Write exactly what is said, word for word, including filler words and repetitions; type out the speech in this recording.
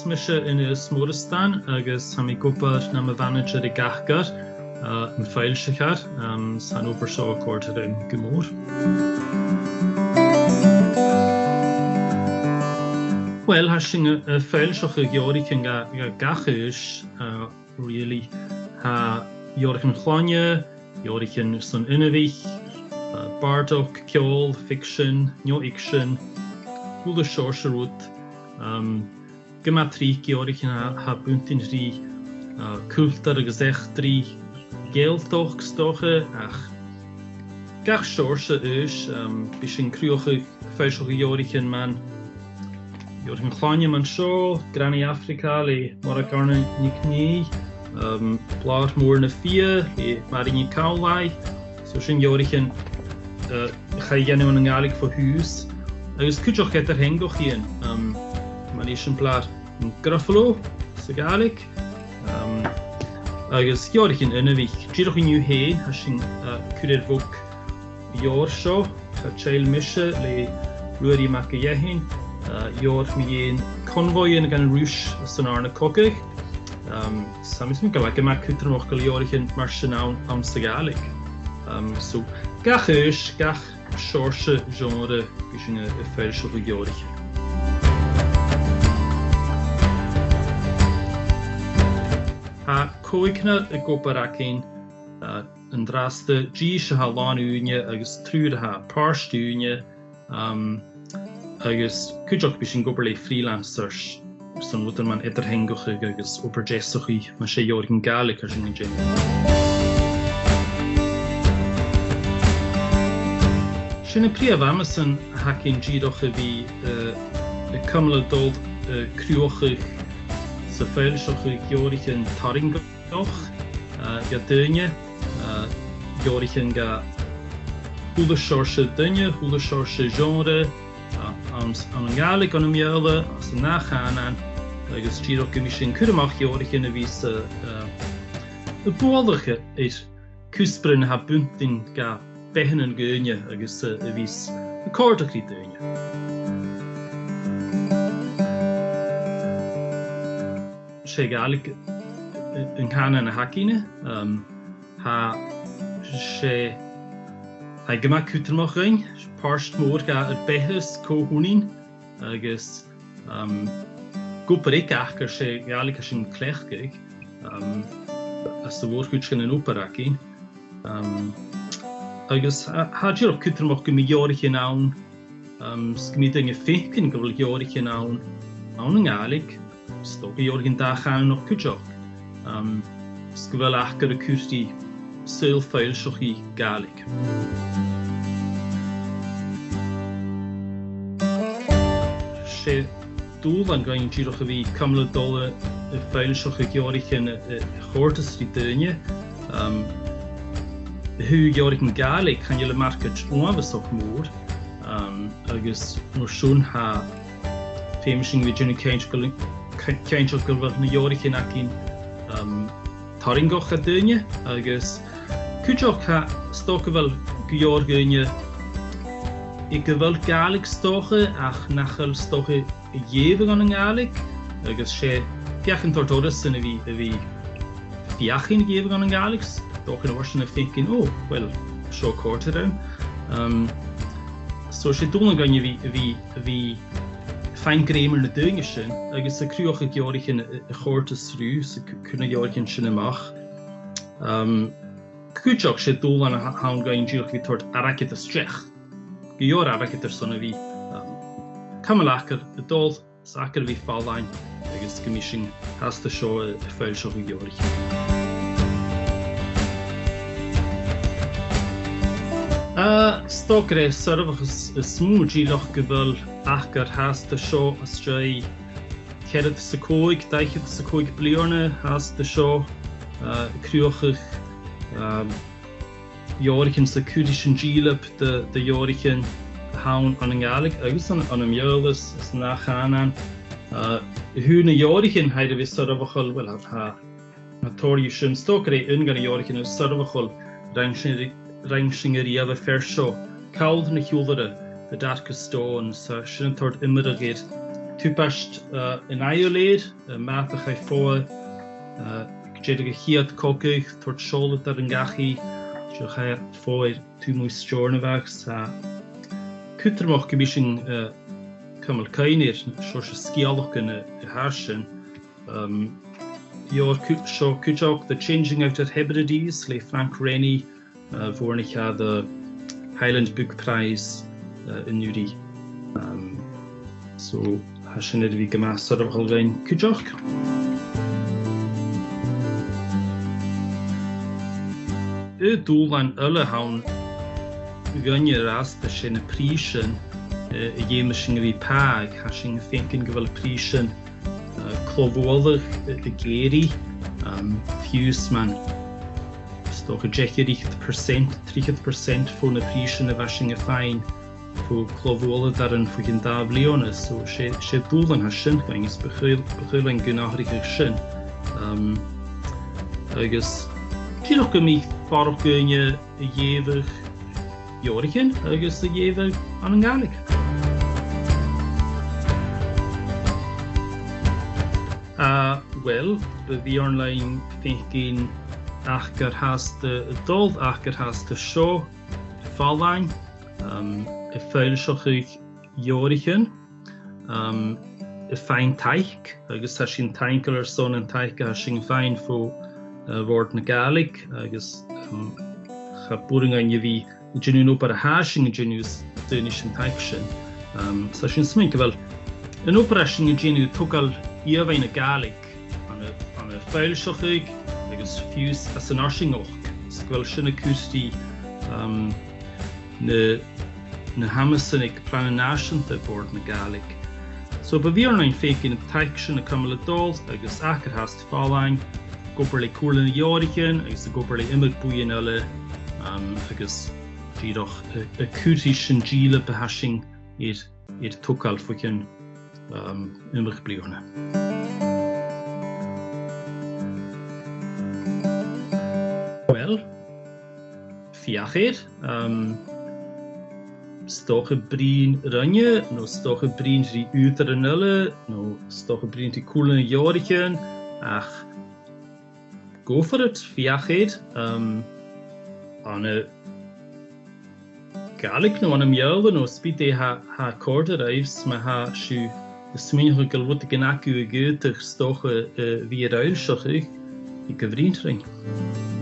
mise Aonghas Moireasdan agus tha mi ag obair nam mhanaidsear aig Acair, uh, am foillsichear, um, 's tha an obair seo a' còrdadh rium gu mòr. Uill, tha sinn a', a' foillseachadh leabhraichean ga, ga, gach aois, uh, really. Tha leabhraichean chloinne, leabhraichean son inbhich, uh, bàrdachd, ceòl, ficsean, neo-fhicsean, a h-uile seòrsa rud. Um, gu math tric leabhraichean a tha, tha buntainn ri, uh, cultar agus eachdraidh Ghàidhealtachd 's dòcha, ach gach seòrsa aois, um, bidh sinn a' cruthachadh, foillseachadh leabhraichean mar, leabhraichean chloinne mar seo, Granaidh Afraga le Mòrag Àrna NicNèill, um, Blàr Mòr na Fiadh le Màiri NicAmhlaigh. So sin leabhraichean, uh, a chaidh a dhèanamh ann an Gàidhlig fo thùs. Agus cuideachd eadar-theangachaidhean, um, mar eisimpleir an Gruffalo sa Ghàidhlig, um, agus leabhraichean inbhich. Dìreach an-diugh fhèin, tha sinn, uh, a' cur air bhog leabhar seo, Cha Tèid Mise le Ruairidh Mac a' Gheathain, uh, leabhar mu dheidhinn convoy a' dol dhan Ruis san Àrna Cogadh. Um, 's tha mi a' smaoineachadh gu bheil e gu math cudromach gu bheil leabhraichean mar sin ann, ann sa Ghàidhlig. Um, so, gach aois, gach seòrsa genre, bidh sinn a', a' foillseachadh leabhraichean. Tha còignear ag obair againn, uh, an-dràsta, dithis a tha làn-ùine agus triùir a tha pàirt-ùine, um, agus cuideachd bidh sinn ag obair le freelancers son rudan mar eadar-theangachadh agus obair deasachaidh, mas e leabhraichean Gàidhlig a tha sinn a' dèanamh. Sin am prìomh amasan a th' againn dìreach a bhith, uh, a' cumail a' dol, uh, a' cruthachadh 's a' foillseachadh leabhraichean tarraingeach, uh, do dhaoine, uh, leabhraichean do a h-uile seòrsa duine, a h-uile seòrsa genre, uh, ann, ann an Gàidhlig, ann am Beurla, anns an dà chànan, agus dìreach gum bi sinn a' cur a-mach leabhraichean a bhios, uh, uh, a' bualadh air cuspairean a tha buntainn do bheatha nan daoine agus, uh, a bhios a' còrdadh ri daoine. 'S e Gàidhlig, uh, an cànan a th' againne, um, tha, 's e, tha e gu math cudromach dhuinn, pàirt mhòr dha ar beatha is co-dhùnaidhean, agus, um, ag obair aig Acair, 's e Gàidhlig a tha sinn a' cleachdadh, um, anns a' mhòr-chuid dhen an obair againn. Um, agus tha, tha e dìreach cudromach gum bi leabhraichean ann, um, 's gum bi daoine a' faicinn gu bheil leabhraichean ann, ann an Gàidhlig, 's dòcha leabhraichean dà-chànanach cuideachd, um, 's gu bheil Acair a' cur ri saoghal foillseachaidh Gàidhlig. 'S e dùbhlan dhuinn dìreach a bhith a' cumail a' dol a, a' foillseachadh leabhraichean a, a, a chòrdas ri daoine. Um, a thaobh leabhraichean Gàidhlig, chan eil am margaid uabhasach mòr, um, agus mar sin tha, feumaidh sinn a bhith a' dèanamh cinnteach gu bheil, ci-, cinnteach gu bheil na leabhraichean againn, um, tarraingeach do dhaoine, agus cuideachd tha, 's dòcha gu bheil gu leòr dhaoine aig a bheil Gàidhlig 's dòcha, ach nach eil 's dòcha a' leughadh ann an Gàidhlig, agus 's e feuchainn toirt orrasan a bhith, a bhith a' feuchainn a' leughadh ann an Gàidhlig, 's dòcha an uair sin a' faicinn, o, uill, seo a' còrdadh rium. Um, so 's e dùbhlan dhuinn a bhith, a bhith, a bhith a' faighinn grèim air na daoine sin, agus a' cruthachadh leabhraichean a, a chòrdas riutha, 's a' cu-, cur na leabhraichean sin a-mach. Um, cuideachd 's e dùbhlan a th-, th' ann dhuinn dìreach a bhith a' toirt airgead a-steach. Gu leòr airgid airson a bhith, um, a' cumail Acair a' dol, 's Acair a bhith fallain, agus gum bi sinn fhathast an seo a', a' foillseachadh leabhraichean. Uh, 's dòcha gur e an soirbheachas as motha dìreach gu bheil Acair fhathast an seo às dèidh ceathrad 's a còig, dà fhichead 's a còig bliadhna fhathast an seo, uh, a' cruthachadh, um, leabhraichean 's a' cur ris an dìleab de, de leabhraichean a th' ann, ann an Gàidhlig agus ann, ann am Beurla is, is an dà chànan. Uh, a thaobh nan leabhraichean a tha air a bhith soirbheachail, uill, tha, tha, tha tòrr dhiubh sin, 's dòcha gur e aon de na leabhraichean as soirbheachail a rinn sinn, rinn sinn a-riamh am fear seo, Call na h-Iolaire, The Darkest Dawn, 's tha sin a' toirt iomradh air tubaist, eh, an ath-fhoghar, eh, am bàta a chaidh fodha, eh, aig deireadh a' chiad chogaidh, toirt seòladairean dhachaigh, dìreach a' fodha air taobh a-muigh Steòrnabhaigh, 's tha e cudromach gum bi sinn, eh, a' cumail cuimhne air seòrsa sgeulachdan a, a tha sin. Um, leabhar cu-, seo cuideachd, The Changing Outer Hebrides le Frank Rennie, eh, bhuannaich e the Highland Book Prize, eh, an-uiridh. Um, so, tha sin air a bhith gu math soirbheachail dhuinn cuideachd. Aon dùbhlan eile a th' ann dhuinne an-dràsta, 's e na prìsean, eh, a dh'fheumas sinn a bhith pàigheadh. Tha sinn a' faicinn gu bheil prìsean, eh, clò-bhualadh, eh, ag èirigh, um, fiù 's mun 's dòcha deich air fhichead percent, trithead percent bho na prìsean a bha sinn a' faighinn bho chlò-bhualadairean bho chionn dà bhliadhna. So 's e, 's e dùbhlan a tha sin dhuinn, is bu chaomh, bu chaomh leinn gun atharraicheadh sin. Um, agus dìreach gum bi barrachd dhaoine a' leughadh leabhraichean agus a' leughadh ann an Gàidhlig. Ah, uill, bu mhiann leinn faicinn Acair Fhathast a' Dol, Acair Fhathast an seo, fallain, um, a' foillseachadh leabhraichean, um, a' faighinn taic, agus tha sinn taingeil airson an taic a tha sinn a' faighinn bho, eh, Bhòrd na Gàidhlig, agus, um, cha b' urrainn dhuinn a bhith a' dèanamh an obair a tha sinn a' dèanamh is daoine sin taic sin. Um, so tha sinn a' smaoineachadh gu bheil an obair a tha sinn a' dèanamh a' togail ìomhaigh na Gàidhlig ann an, ann am foillseachadh agus fiù 's anns an fharsaingeachd. Is gu bheil sin a' cur ri, um, na, na h-amasan aig Plana Nàiseanta Bòrd na Gàidhlig. So bu mhiann leinn faicinn an taic sin a' cumail a' dol agus Acair Fhathast fallain, ag obair le Comhairle nan Leabhraichean agus ag obair le iomadh buidheann eile, um, agus dìreach a', a' cur ris an dìleab a tha sinn air, air togail bho chionn, um, iomadh bliadhna. Uill, feuch air, um, 's dòcha bruidhinn rinne, no 's dòcha bruidhinn ri ùghdaran eile, no 's dòcha bruidhinn ri Comhairle nan Leabhraichean, ach go for it, feuch air, um, ann an Gàidhlig no ann am Beurla no ge b' e dè tha, tha a' còrdadh ribh, 's ma tha sibh a' smaoineachadh gu bheil rudeigin agaibh a dh'fhaodadh 's dòcha, eh, a bhith air fhoillseachadh, thig a bhruidhinn rinn.